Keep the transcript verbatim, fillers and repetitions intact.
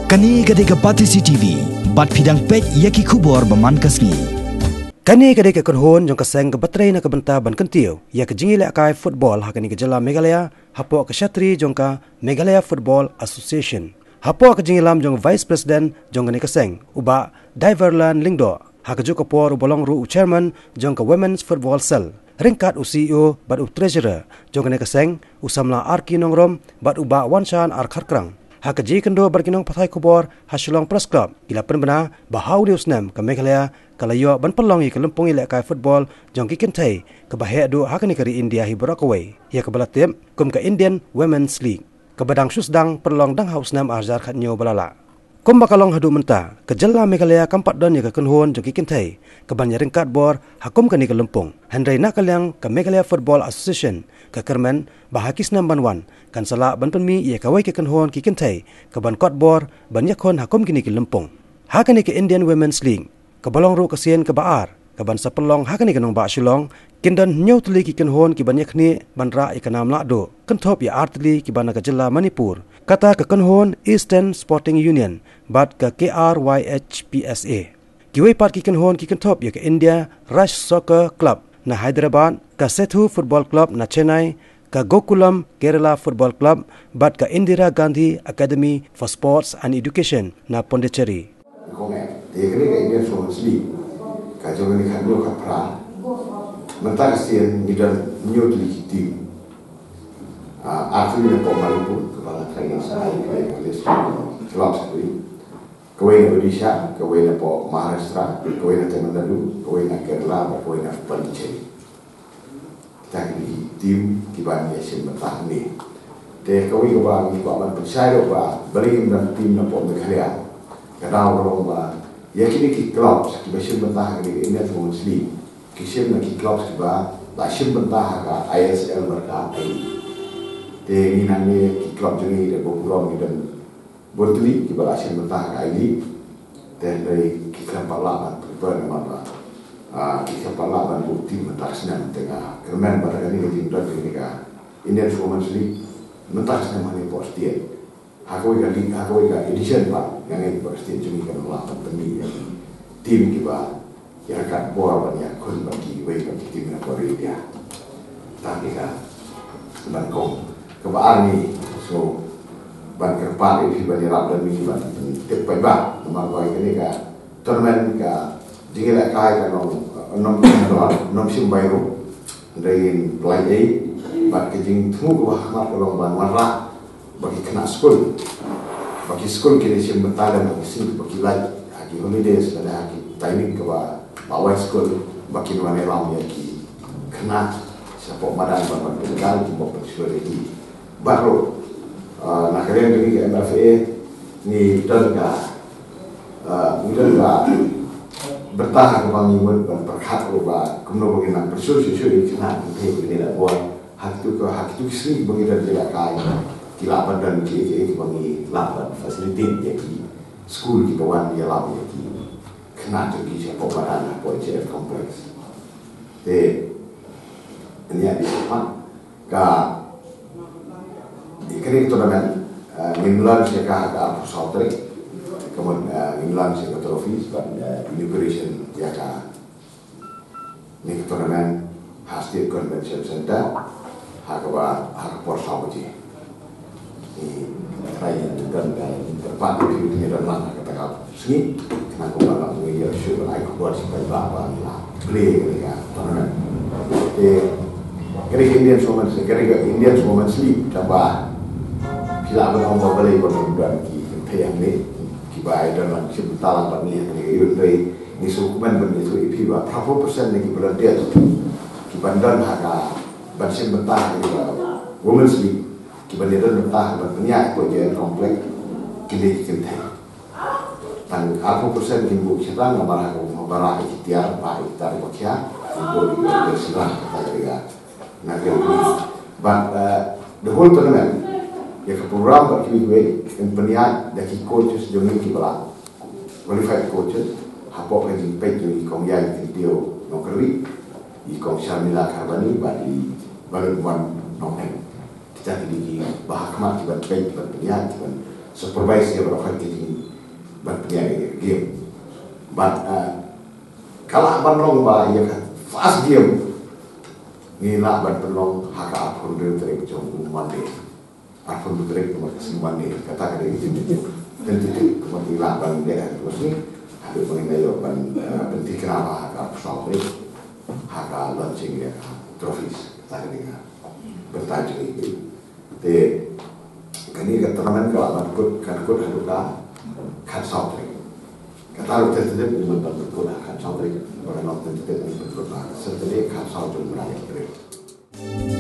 Kane ka dei ka Batesi T V, bad phi dang peit ïa ki khubor ba man ka sngi. Kane ka dei ka kynhun jong ka seng kaba trei na ka bynta ban kyntiew ïa ka jingïalehkai football ha kane ka jylla Meghalaya, hapoh ka shatri jong ka Meghalaya Football Association. Hapoh ka jingïalam jong Vice President jong kane ka seng, u Bah Diverland Lyngdoh, ha kajuh ka por uba long ruh u Chairman jong ka Women's Football Cell, ryngkat u C E O bad u Treasurer jong kane ka seng, u samla R K Nongrum bad u Bah Wanshan R Kharkrang. Ha ka jingïakynduh bad ki nongpathai khubor ha Shillong Press Club, ki la pynbna ba ha une u snem ka Meghalaya ka la ïoh ban pynlong ïa ka lympung ïalehkai football jong ki kynthei kaba heh duh ha kane ka ri India hi baroh kawei, ïa kaba la tip kum ka Indian Women's League, kaba dang shu sdang pynlong dang ha u snem ar hajar khathynñiew ba la lah. Kumba ka long haduh mynta, ka jylla Meghalaya kam pat don ïa ka kynhun jong ki kynthei kaban ïaryngkat bor ha kum kane ka lympung. Hynrei na ka liang ka Meghalaya Football Association ka kyrmen ba ha ki snem ban wan kan sa lah ban pynmih ïa kawei ka kynhun ki kynthei kaban kot bor ban ïakhun ha kum kine ki lympung. Ha kane ka Indian Women's League, kaba long ruh ka sien kaba ar kaban sa pynlong ha kane ka nongbah Shillong, kin don hynñiew tylli ki kynhun kiban ïakhnieh ban rah ïa ka nam lahduh, kynthup ïa ar tylli kiba na ka jylla Manipur, kata ka kynhun Eastern Sporting Union bad ka K R Y H P S A. Kiwei pat ki kynhun ki kynthup ïa ka India Rush Soccer Club na Hyderabad, ka Sethu Football Club na Chennai, ka Gokulam Kerala Football Club bad ka Indira Gandhi Academy for Sports and Education na Pondicherry. Kong eh, te kane ka Indian Women's League ka jong kane ka hynñiew ka pra. Mynta ka sien ngi don hynñiew tylli ki team. Ah, ar tylli na pdeng Manipur, kaba la trai ngi sa ai ka list clubs tylli. Kawei na Odisha, kawei na pdeng Maharashtra, kawei na Tamil Nadu, kawei na Kerala, bad kawei na Pondicherry. Kita ki dei ki team kiban ïashim bynta hangne. Te kawei kaba ngi kwah ban pynshai ruh ba balei ngim don team na pdeng Meghalaya. Ka daw ka long ba ïa kine ki clubs kiba shim bynta ha kane ka Indian Women's League, ki shim na ki clubs kiba la shim bynta ha ka I S L bad ka I League. Te ngi nangne ki club jong ngi da Gokulam ngi don bun tylli kiba la shim bynta ha ka I League. Te hynrei ki khlem pat lah ban prepare namar ba, ah, ki khlem pat lah ban buh team mynta ka snem. Te nga kyrmen ba da kane ka jingdon kane ka Indian Women's League mynta ka snem hangne hapoh state, ha kawei ka league, ha kawei ka edition pat, nga ngeit ba ka state jong ngi kan lah ban pynmih ïa ki team kiba ïaryngkat bor ban ïakhun bad kiwei pat ki team na Korea. Tang ïa ka ban kong. Kaba ar ngi sngew ban kyrpad ïa phi ban ïarap don, ngi ban tip paidbah namar ba kane ka tournament, ka jingïalehkai ka nong, nong, nong shim bai ruh. Hynrei ngin pynlait ei bad ka jingthmu kaba ha khmat ka long ban wanrah ba ki khynnah skul, ba ki skul kin ïashim bynta lem ha ki sngi ba ki lait ha ki holidays lane ha ki timing kaba, ba wai skul, ba kin wan ïalam ïa ki khynnah shapoh madan ban wan pynkylla kumba pynshlur ïa ki. Bad ruh, ah, na ka liang jong ngi ka M F A ngi don ka, ah, ngi don ka bynta kaba ngi mut ban pyrkhat ruh ba kumno ba ngin nang pyrshah shuh shuh ïa ki khynnah, ki khynnah ba ngi la buh. Ha kitu ka, ha kitu ki sngi ba ngi don ki la kai, ki lah ban don kiei kiei kiba ngi lah ban facilitate ïa ki skul kiba wan ïalam ïa ki khynnah jong ki shapoh madan hapoh H A F complex. Te ïa dei shaphang ka, ïa kane ka tournament, eh, ngin launch ïa ka ha ka arphew saw tarik. Ka mut, eh, ngin launch ïa ka trophies bad, eh, inauguration ïa ka Kane ka tournament ha State Convention Centre ha kaba, ha ka por saw baje. Ngi try ïa ka don ka jingkyrpad ïa phi, ngi don lang ha kata ka sngi. Khnang kumba la ngi ïa shu ai khubor sha paidbah ba ngi la plie kane ka tournament. Te kane ka Indian Women's, kane ka Indian Women's League, tangba phi lah ban ong ba balei ba ngim don ki kynthei hangne kiba ïa don lang shim bynta lang bad ngi ha kane ka event. Ngi sngewkmen ban ïathuh ïa phi ba phraphew percent na ki volunteers kiban don ha ka ban shim bynta ha ka Women's League, kiban ïadon bynta ha ban pynïaid hapoh J N Complex, ki dei ki kynthei. Tang arphew percent kin buh shynrang namar ha ka, ba rah ïa ki tiar, ba ïa ki tiar ba khia, kin buh ïa ki volunteers shynrang, kata ka dei ka Na ka, but, uh, the whole tournament, ïa ka program bad kiwei kiwei, yn pynïaid da ki coaches jong ngi kiba la qualified coaches, hapoh ka jingpeit jong i Kong Ïai Kyntiew Nongkyrwit, i Kong Sharmila Kharbani bad i Balun Wan Nongneng. Kita ki dei kiba ha khmat kiban peit, kiban pynïaid, kiban supervise ïa baroh ka jingim ban pynïaid ïa ka game. Bad, ah, ka lah ban long ba ïa ka first game ngi lah ban pynlong ha ka arphew hynriew tarik jong u Monday. Arphew hynriew tarik jong u Monday. Kata ka dei ka jingtip. Tentative kumba ngi lah ban leh ha ka sngi. Haduh ba ngin ïoh ban, eh, pynthikna ha ka arphew saw tarik ha ka launching ïa ka trophies. Kata ka dei ka bynta jong ngi. Te kane ka tournament ka lah ban kut, kan kut haduh ka khatsaw tarik. Kata ruh tentative, ngi ban kut ha khatsaw tarik. Ba ka long tentative, ngi ban kut ha Saturday khatsaw jong u Monday tarik.